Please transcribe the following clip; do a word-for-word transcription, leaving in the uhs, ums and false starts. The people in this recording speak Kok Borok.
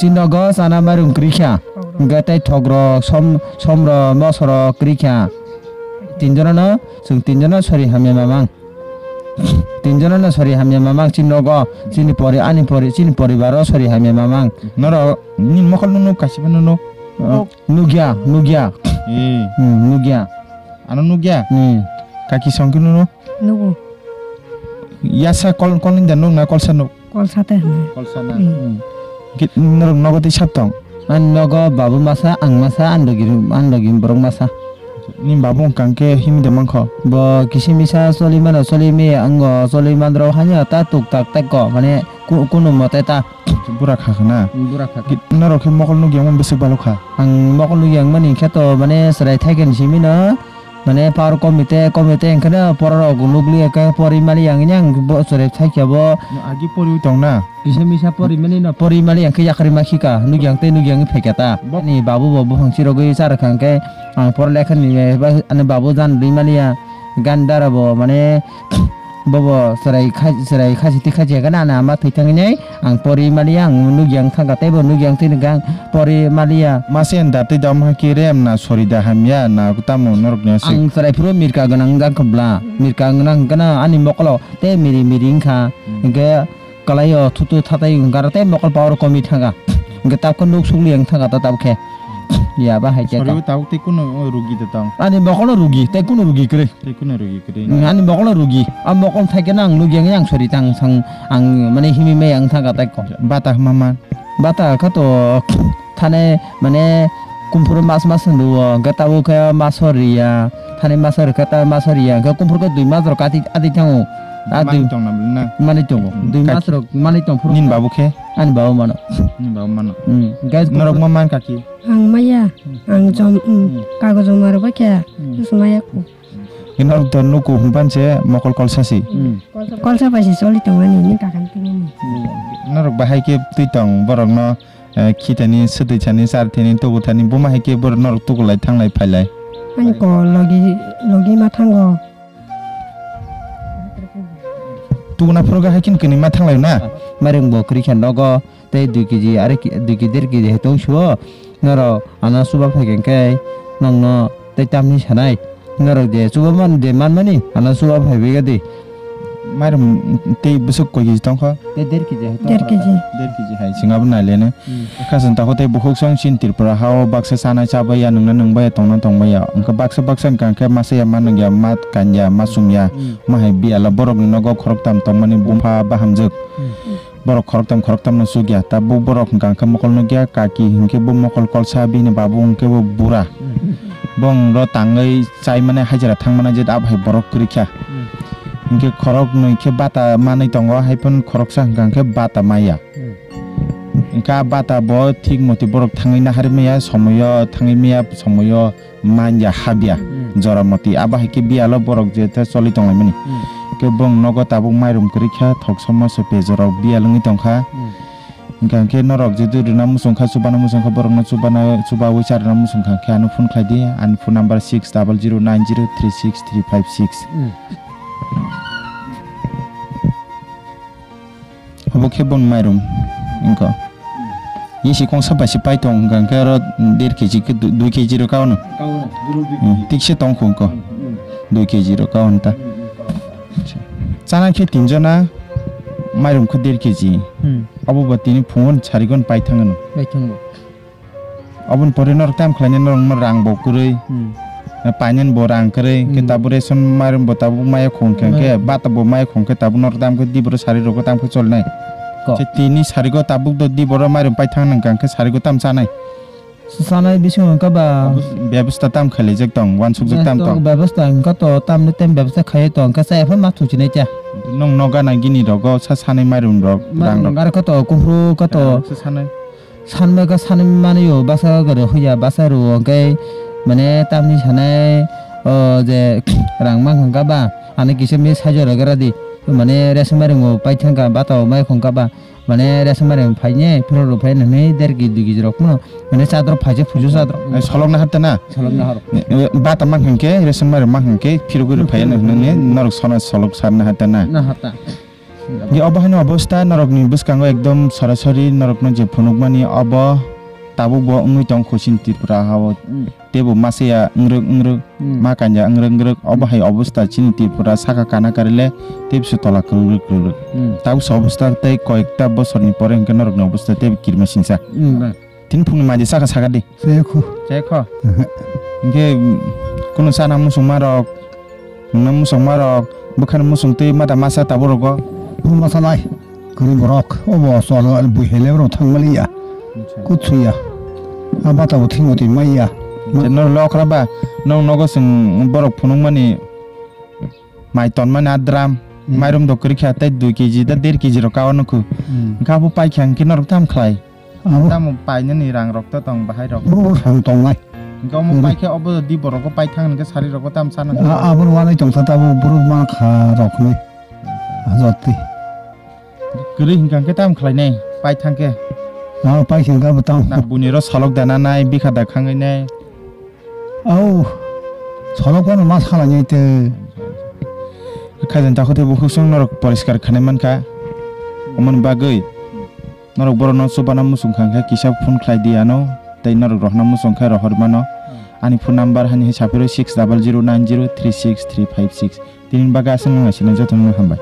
Chini nogo chana mairum kwrwi kha. Hwnkhe tei thok rok, som, som rok, moso rok kwrwi kha. Tin jona no, chwng tin jona sori hamya mamang. Tin jona no sori hamya mamang chini nogo. Chini pori, ani pori, chini poribar o sori hamya mamang. Norok nini mokol no nuk, kaisa phano nuk? Oh, nukya, nukya. Eh. Hmm, nukya. Ano nukya? Hmm. Kaki songkhe nuno? Nugo. Yasa kol, kol ni da nuk na kolsa nuk? Kolsa te hwnwi. Kolsa na. Hmm. Hmm. Ki, norok nogo tei sab tong? Ani nogo babu masa, ang masa, ani logi, ani logi borok masa. Ni babu wngkha hwnkhe himwi de mankho? Bo kisa misa choli mano, choli mi ango, choli mandro hanya ta tuk tak tei ko, mane ku-, kunu mote ta. Bura kha khna? Bura kha kha. Ki, norok khe mokol nukya wng bwswk balok kha? Ang mokol nukya wngmani khe to mane chwrai thaikhe ni simi no. Mane power komite, komite hwnkhe no pororok nukliya khe pori mali yang yang bo chwrai thaikya bo. No, agi poriwi tong na? Kisa misa pori mani no pori mali yang khe yakarwi ma khika, nukyang tei nukyang phaikya ta. Bo- Ani babu bo buphang sirogwi charwkha hwnkhe ang por lekha ni ani babu jan rwi maliya gandara bo mane bobo chwrai kha-, chwrai khasi twi khasi hwnkhe nana ma thwi thangwi nai. Ang pori maliya, ang nukyang thangkha, teibo nukyang tini gang pori maliya. Masa en da tei da wngkha khe rem na sori da hamya na tamo norok ni aswk. Ang chwrai phuru mirka gwnang wngkha bla, mirka gwnang hwnkhe no ani mokolo tei miri miri wngkha. Hmm. Hwnkhe kwlai o thutu thatai wngkha tei mokol power komi thangkha. Hwnkhe tabukhe nuk sukli wng thangkha ta tabukhe. Ya ba hai khe. Sori o tabuk tei kunu rugi da tong? Ani mokolo rugi, tei kunu rugi kwrwi. Tei kunu rugi kwrwi. Hmm, ani mokolo rugi. A mokol thai khe no ang nukyang yang sori tang sang ang mane himi me ang thangkha tei ko. Bata hwma man. Bata kha to thane mane kumphuru mas mas hindu o, hwnkhe tabuk khe maso riya, thani maso rikha ta maso riya, hwnkhe kumphuru khe dui mas rok ati, ati thango. A dui Manwi tong na bwlwi na? Manwi tongo. Dui Kaki- mas rok manwi tong phuru. Nini babu khe? Ani babu mano. Nini babu mano. Hmm. Guys, Norok kumphuru ma man kaki? Ang maya, ang jom, hmm, Hmm. kago joma rok bai khe, Hmm. bwswk maya ko. Norok to nuku hwnpan se mokol kolsa si. Hmm. Kolsa bai se choli tongmani, ni kakan tini ni. Norok bahai khe twi tong borok no, eh, khitani, swtwi thani, char thani, tubu thani, buma hai khe borok norok tukulai thanglai phailai. Ani ko logi, logi ma thango. Tubuna phuru hai khe kwnwi ma thanglai na? Mairum bo kwrwi kha nogo. Tei dui kg, are ki-, dui kg, der kg hai tong suo. Norok ano chuba phai khe, hwnkhe nokno tei tamni sanai. Norok je chuba man, je manmani, ano chuba phai bai di. Mairum tei bwswk koi kg tongkha? Tei der kg hai tongkha. Der kg. Der kg hai, singabo nailene. Hmm. Khasing tako tei bukhuk song sin Tripura hao baksa sanai chabaiya, nungna nungbaiya, tongna tongbaiya. Wngkha baksa baksa wngkha khe masaya, manungya, ma kanya, ma sumya, Hmm. ma hai biyalo borokni nogo khoroktham tongmani bumha bahamjwk. Hmm. Borok khoroktham khoroktham no chukya. Tabuk borok hwnkha khe mokol nukya, kaki hinkhe bo mokol kolsa, bini babu hinkhe bo bura. Hmm. Bong ro tangwi chai mane hajira thang mane je abo hai borok kwrwi kha. Hmm. Hinkhe khorok nwi khe bata manwi tongo, hai phano khoroksa hwnkha khe bata maya. Hmm. Hinkhe a bata bo thik moti borok thangwi nahar maya, somoyo thangwi maya, somoyo manya habya Hmm. jora moti. Abo hai khe biyalo borok je tha choli tonglaimani. Hmm. Khe bong nogo tabuk mairum kwrwi kha, thok somo se pejorok biyal wngwi tongkha. Hmm. Hwnkha khe norok jedu rwna muchung kha, chubana muchung kha, borokno chubana, chubawi charwna muchung kha khe ano phone khlai di. Ani phone number six double zero nine zero three six three five six. Hmm. Obo khe boni mairum wngkha. Isi kongsa bai se pai tong hwnkha khe oro der kg khe du-, dui kg rok kaono. Kaono, duro dui kg. Hmm, tikse tong kho wngkha. Hmm, hmm. Dui kg rok kaono ta. Hmm, hmm, kaono. Chana khe tin jona mairum khe der kg. Hmm. Obo bo tini phungo sarigon pai thangano. Pai thango. Oboni pore norok tam khlainai norokno rang bo kwrwi, Hmm. painani bo rang kwrwi, hwnkhe Hmm. tabuk ration mairum bo tabuk maya khong khe, hwnkhe Maya. bata bo maya khong khe tabuk norok tam khe diboro sari rogo tam khe cholnai. Ko. Khe tini sarigo tabuk do diboro mairum pai thang nang khe sarigo tam chanai. Chanai bising hwnkhe ba. Bebostha tam khailaijak tong, wansukjak tam Bebostha, tong. Bebostha hwnkhe to tamni tem bebostha khaiwi tong khe chaya phano ma thuchinai cha. Nong noga nai gini rogo sa sanai mairum rok, Mairum rang rok. Rok khe to kuphru khe to. Sa sanai. Sanma khe sanmani o basa gari huya basa rwo hwnkhe mane tamni sanai o je rang mang hwnkha ba ani kisa misa saijo rwgwra di mane resa mairum o paithangkha bata o mai hwnkha ba mane resa mairum phaine phuru rw phaine hwnwi der kg dui kg rok phano mane chadrok phaisa phuju chadrok. Ai solok na harta na? Solok na har. Eh, bata mang hwnkhe resa mairum mang hwnkhe phirogwi rw phaiya hwnwi norok sono solok sarna harta na? Na harta. Hingke obo haino obostha norokni bwskango ekdom sorasori norokno je phunukmani obo tabukbo wngwi tong kho chini Tripura hao. Hmm. Teibo masa ya wngrwk wngrwk, Hmm. ma kanya wngrwk wngrwk, obo Hmm. hai obostha chini Tripura saka kana karile teibo se tola kwrwk kwrwk. Hmm. Tabuk se obostha tei koyekta bosorni pore hingke norokni obostha teibo kirima singsa. Hmm. Tini phungni maji saka saka di. Chaya kho. Chaya kho? Ehe. Hingke, mm, kunu chana muchungma rok, nungna muchungma rok, bwkhani muchung twi mata masa tabuk rogo. Bo masa nai. Kwrwi borok. Obo chwla bui hele borok thang maliya. Acha. Kutsuya. A bata bo thingo twi maiya. Je norok le okra ba, nong nogo chwng borok phunukmani mai tonmani a drum, Hmm. mairum dok kwrwi kha tei dui kg da der kg rok kao nukhu. Hmm. Hingke abo paikha hingke norok tam khlai. Abo. Tamo painani rang rok to tong bahai rok. Bo rang tongnai. Hingke omo Kwrwi. Paikhe obo di borok o paithang hingke sari rok o tam sana. A-, abo wanai tongsa tabo buru ma kha rok ni. Ajot ti. Kwrwi hingka hingke tam khlai nai, paithang khe. A, paithang khe bo tam. Na buni ro salok dana nai, bikha da khangai nai. Au, salok wano ma salai nai te. Khajan takhuk tei bukhuk song norok poriskar khanai mankha. Omoni bagwi norok borokno chubana muchung kha hwnkhe kisa phone khlai di ano tei norok rohorna muchung khe rohor mano. Ani phone number hani hai sapiro six double zero nine zero three six three five six. Tini bagwi aswk nang naisini jotono hambai.